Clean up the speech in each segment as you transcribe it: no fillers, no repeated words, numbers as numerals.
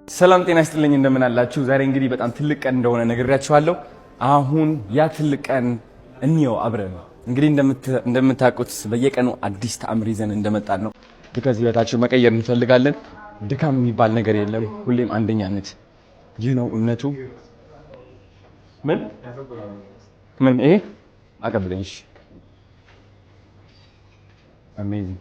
ሰላም ጤና ይስጥልኝ፣ እንደምን አላችሁ? ዛሬ እንግዲህ በጣም ትልቅ ቀን እንደሆነ ነግሬያችኋለሁ። አሁን ያ ትልቅ ቀን እንየው አብረን። እንግዲህ እንደምታውቁት በየቀኑ አዲስ ተአምር ይዘን እንደመጣን ነው። ከዚህ ህይወታችሁ መቀየር እንፈልጋለን። ድካም የሚባል ነገር የለም። ሁሌም አንደኛነት፣ ይህ ነው እምነቱ። ምን ምን ይሄ አቀብለኝ። እሺ፣ amazing።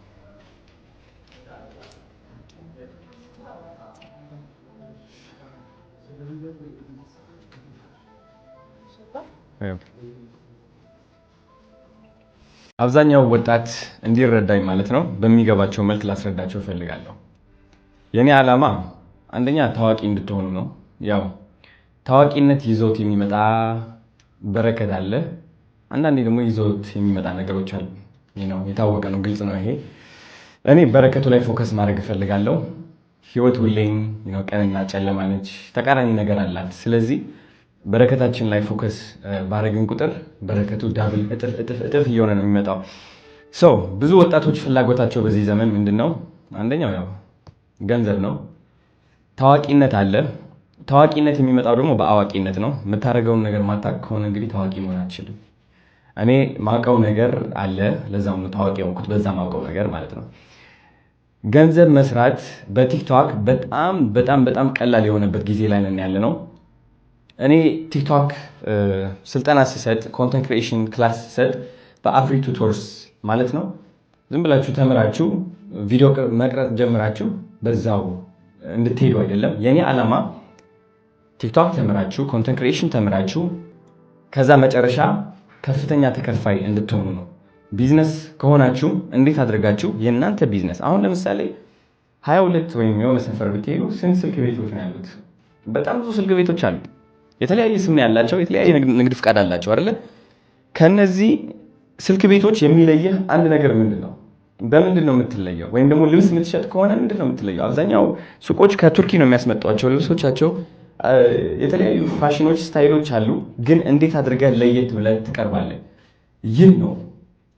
አብዛኛው ወጣት እንዲረዳኝ ማለት ነው በሚገባቸው መልክ ላስረዳቸው እፈልጋለሁ። የኔ ዓላማ አንደኛ ታዋቂ እንድትሆኑ ነው። ያው ታዋቂነት ይዞት የሚመጣ በረከት አለ። አንዳንዴ ደግሞ ይዞት የሚመጣ ነገሮች አሉ። ነው የታወቀ ነው፣ ግልጽ ነው ይሄ። እኔ በረከቱ ላይ focus ማድረግ እፈልጋለሁ። ህይወት ሁሌም ቀንና ጨለማ ነች፣ ተቃራኒ ነገር አላት። ስለዚህ በረከታችን ላይ focus ባረግን ቁጥር በረከቱ double፣ እጥፍ እጥፍ እጥፍ እየሆነ ነው የሚመጣው። So ብዙ ወጣቶች ፍላጎታቸው በዚህ ዘመን ምንድን ነው? አንደኛው ያው ገንዘብ ነው። ታዋቂነት አለ። ታዋቂነት የሚመጣው ደግሞ በአዋቂነት ነው። የምታደርገውን ነገር ማታውቅ ከሆነ እንግዲህ ታዋቂ መሆን አትችልም። እኔ ማውቀው ነገር አለ፣ ለዛም ነው ታዋቂ የሆንኩት፣ በዛ ማውቀው ነገር ማለት ነው። ገንዘብ መስራት በቲክቶክ በጣም በጣም በጣም ቀላል የሆነበት ጊዜ ላይ ነን ያለ ነው። እኔ ቲክቶክ ስልጠና ስሰጥ፣ content creation class ስሰጥ በአፍሪ ቱቶርስ ማለት ነው። ዝም ብላችሁ ተምራችሁ ቪዲዮ መቅረጽ ጀምራችሁ በዛው እንድትሄዱ አይደለም። የኔ ዓላማ ቲክቶክ ተምራችሁ፣ content creation ተምራችሁ ከዛ መጨረሻ ከፍተኛ ተከፋይ እንድትሆኑ ነው። ቢዝነስ ከሆናችሁ እንዴት አድርጋችሁ የእናንተ ቢዝነስ፣ አሁን ለምሳሌ 22 ወይም የሆነ ሰፈር ብትሄዱ ስንት ስልክ ቤቶች ነው ያሉት? በጣም ብዙ ስልክ ቤቶች አሉ። የተለያየ ስም ያላቸው፣ የተለያየ ንግድ ፍቃድ አላቸው አይደለ? ከነዚህ ስልክ ቤቶች የሚለየህ አንድ ነገር ምንድን ነው? በምንድን ነው የምትለየው? ወይም ደግሞ ልብስ የምትሸጥ ከሆነ ምንድን ነው የምትለየው? አብዛኛው ሱቆች ከቱርኪ ነው የሚያስመጧቸው ልብሶቻቸው። የተለያዩ ፋሽኖች፣ style ኦች አሉ። ግን እንዴት አድርገህ ለየት ብለህ ትቀርባለህ? ይህ ነው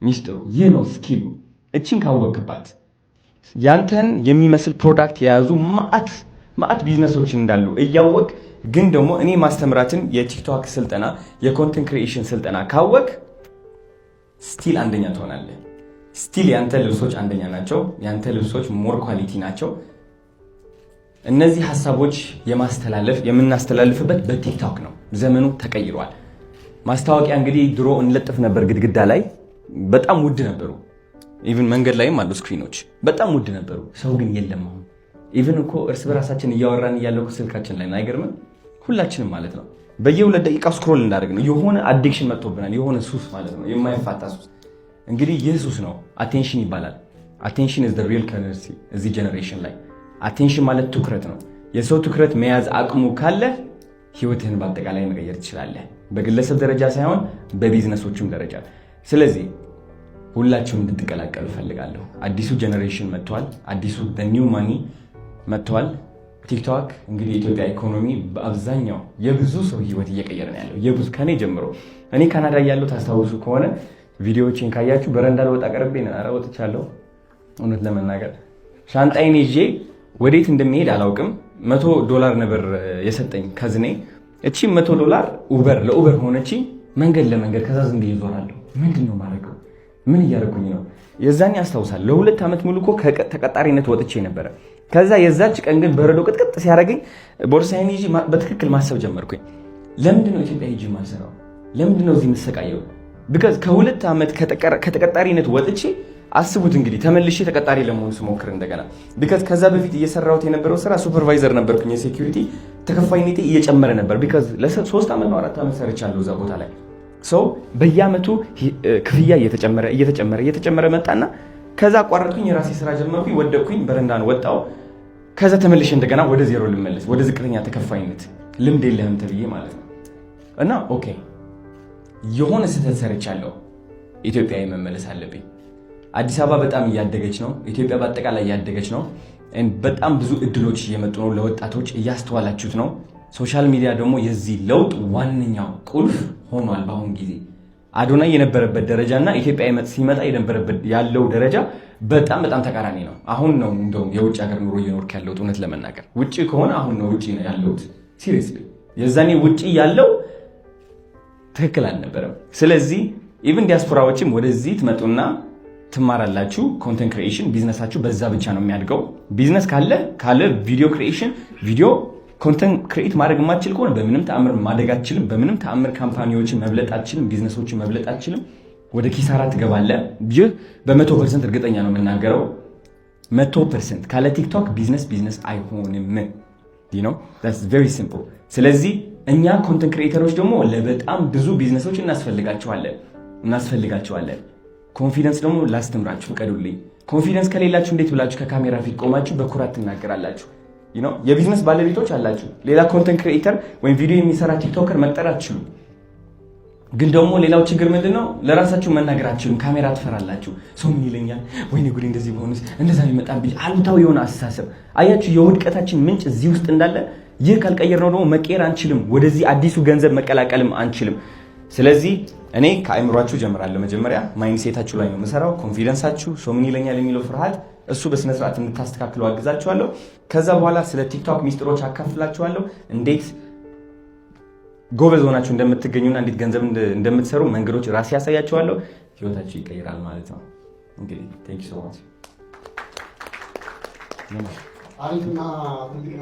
ሚስጥሩ፣ ይህ ነው skill ኡ። እችን ካወቅባት ያንተን የሚመስል product የያዙ ማአት ማአት ቢዝነሶች እንዳሉ እያወቅ ግን ደግሞ እኔ ማስተምራትን የቲክቶክ ስልጠና፣ የ content creation ስልጠና ካወቅ still አንደኛ ትሆናለህ። Still ያንተ ልብሶች አንደኛ ናቸው። ያንተ ልብሶች more quality ናቸው። እነዚህ ሀሳቦች የማስተላለፍ የምናስተላልፍበት በቲክቶክ ነው። ዘመኑ ተቀይሯል። ማስታወቂያ እንግዲህ ድሮ እንለጥፍ ነበር ግድግዳ ላይ፣ በጣም ውድ ነበሩ። Even መንገድ ላይም አሉ screen ኦች፣ በጣም ውድ ነበሩ። ሰው ግን የለም አሁን። Even እኮ እርስ በራሳችን እያወራን እያለ ስልካችን ላይ፣ አይገርምም? ሁላችንም ማለት ነው በየ2 ደቂቃ scroll እንዳደረግ ነው። የሆነ addiction መጥቶብናል። የሆነ ሱስ ማለት ነው፣ የማይፋታ ሱስ። እንግዲህ ይህ ሱስ ነው፣ attention ይባላል። Attention is the real currency እዚህ generation ላይ። Attention ማለት ትኩረት ነው። የሰው ትኩረት መያዝ አቅሙ ካለ ህይወትህን በአጠቃላይ መቀየር ትችላለህ። በግለሰብ ደረጃ ሳይሆን በቢዝነሶችም ደረጃ። ስለዚህ ሁላችሁም እንድትቀላቀሉ እፈልጋለሁ። አዲሱ generation መጥቷል። አዲሱ new money መጥቷል። ቲክቶክ እንግዲህ የኢትዮጵያ ኢኮኖሚ በአብዛኛው የብዙ ሰው ህይወት እየቀየረ ነው ያለው። የብዙ፣ ከኔ ጀምሮ። እኔ ካናዳ እያለሁ ታስታውሱ ከሆነ፣ ቪዲዮዎችን ካያችሁ፣ በረንዳ ልወጣ ቀርቤ ነው። ኧረ ወጥቻለሁ። እውነት ለመናገር ሻንጣዬን ይዤ ወዴት እንደሚሄድ አላውቅም። $100 ነበር የሰጠኝ cousin ኤ። እቺ $100 ኡበር ለኡበር ሆነች። መንገድ ለመንገድ ከዛ ዝም ብዬ እዞራለሁ። ምንድን ነው ማድረገው? ምን እያደረኩኝ ነው? የዛኔ አስታውሳለሁ። ለ2 ዓመት ሙሉ እኮ ከተቀጣሪነት ወጥቼ ነበረ። ከዛ የዛች ቀን ግን በረዶ ቅጥቅጥ ሲያደርገኝ ቦርሳዬን ይዤ በትክክል ማሰብ ጀመርኩኝ። ለምንድን ነው ኢትዮጵያ ሄጄ የማልሰራው? ለምንድን ነው እዚህ የምሰቃየው? Because ከ2 ዓመት ከተቀጣሪነት ወጥቼ አስቡት እንግዲህ ተመልሼ ተቀጣሪ ለመሆን ስሞክር እንደገና፣ because ከዛ በፊት እየሰራሁት የነበረው ስራ supervisor ነበርኩኝ የ security፣ ተከፋይነቴ እየጨመረ ነበር። Because ለ3 ዓመት ነው 4 ዓመት ሰርቻለሁ እዛ ቦታ ላይ። So በየአመቱ ክፍያ እየተጨመረ እየተጨመረ እየተጨመረ መጣና ከዛ አቋረጥኩኝ፣ የራሴ ስራ ጀመርኩኝ፣ ወደቅኩኝ፣ በረንዳን ወጣው። ከዛ ተመልሼ እንደገና ወደ ዜሮ ልመለስ፣ ወደ ዝቅተኛ ተከፋይነት፣ ልምድ የለህም ተብዬ ማለት ነው። እና okay፣ የሆነ ስህተት ሰርቻለሁ፣ ኢትዮጵያ መመለስ አለብኝ። አዲስ አበባ በጣም እያደገች ነው። ኢትዮጵያ በአጠቃላይ እያደገች ነው። በጣም ብዙ እድሎች እየመጡ ነው ለወጣቶች፣ እያስተዋላችሁት ነው። Social media ደግሞ የዚህ ለውጥ ዋነኛው ቁልፍ ሆኗል። በአሁን ጊዜ አዶናይ የነበረበት ደረጃ እና ኢትዮጵያ ሲመጣ የነበረበት ያለው ደረጃ በጣም በጣም ተቃራኒ ነው። አሁን ነው እንደውም የውጭ ሀገር ኑሮ እየኖርክ ያለሁት። እውነት ለመናገር ውጭ ከሆነ አሁን ነው ውጭ ነው ያለሁት። Seriously፣ የዛኔ ውጭ ያለው ትክክል አልነበረም። ስለዚህ even ዲያስፖራዎችም ወደዚህ ትመጡና ትማራላችሁ። Content creation ቢዝነሳችሁ በዛ ብቻ ነው የሚያድገው። ቢዝነስ ካለ ካለ video creation፣ video content create ማድረግ የማትችል ከሆነ በምንም ተአምር ማደግ አትችልም። በምንም ተአምር company ዎችን መብለጥ አትችልም። ቢዝነሶችን መብለጥ አትችልም። ወደ ኪሳራ ትገባለህ። ይህ በ100% እርግጠኛ ነው የምናገረው። 100% ካለ ቲክቶክ ቢዝነስ ቢዝነስ አይሆንም። Very simple። ስለዚህ እኛ content creator ኦች ደግሞ ለበጣም ብዙ ቢዝነሶች እናስፈልጋቸዋለን እናስፈልጋቸዋለን። Confidence ደግሞ ላስተምራችሁ ፍቀዱልኝ። Confidence ከሌላችሁ እንዴት ብላችሁ ከካሜራ ፊት ቆማችሁ በኩራት ትናገራላችሁ? የቢዝነስ ባለቤቶች አላችሁ። ሌላ content creator ወይም ቪዲዮ የሚሰራ TikToker መቅጠር አትችሉም። ግን ደግሞ ሌላው ችግር ምንድን ነው? ለራሳችሁ መናገር አትችሉም። ካሜራ ትፈራላችሁ። ሰው ምን ይለኛል? ወይኔ ጉዴ፣ እንደዚህ በሆንስ፣ እንደዛ ይመጣብኝ። አሉታዊ የሆነ አስተሳሰብ። አያችሁ፣ የውድቀታችን ምንጭ እዚህ ውስጥ እንዳለ። ይህ ካልቀየርነው ደግሞ መቀየር አንችልም። ወደዚህ አዲሱ ገንዘብ መቀላቀልም አንችልም። ስለዚህ እኔ ከአእምሯችሁ ጀምራለሁ። መጀመሪያ mindset ኣችሁ ላይ ነው የምሰራው። Confidence ኣችሁ፣ ሰው ምን ይለኛል የሚለው ፍርሃት፣ እሱ በስነስርዓት እንድታስተካክሉ አግዛችኋለሁ። ከዛ በኋላ ስለ ቲክቶክ ሚስጥሮች አካፍላችኋለሁ። እንዴት ጎበዝ ሆናችሁ እንደምትገኙና እንዴት ገንዘብ እንደምትሰሩ መንገዶች ራሴ ያሳያችኋለሁ። ህይወታችሁ ይቀይራል ማለት ነው። እንግዲህ thank you so much። አሪፍና ትልቅ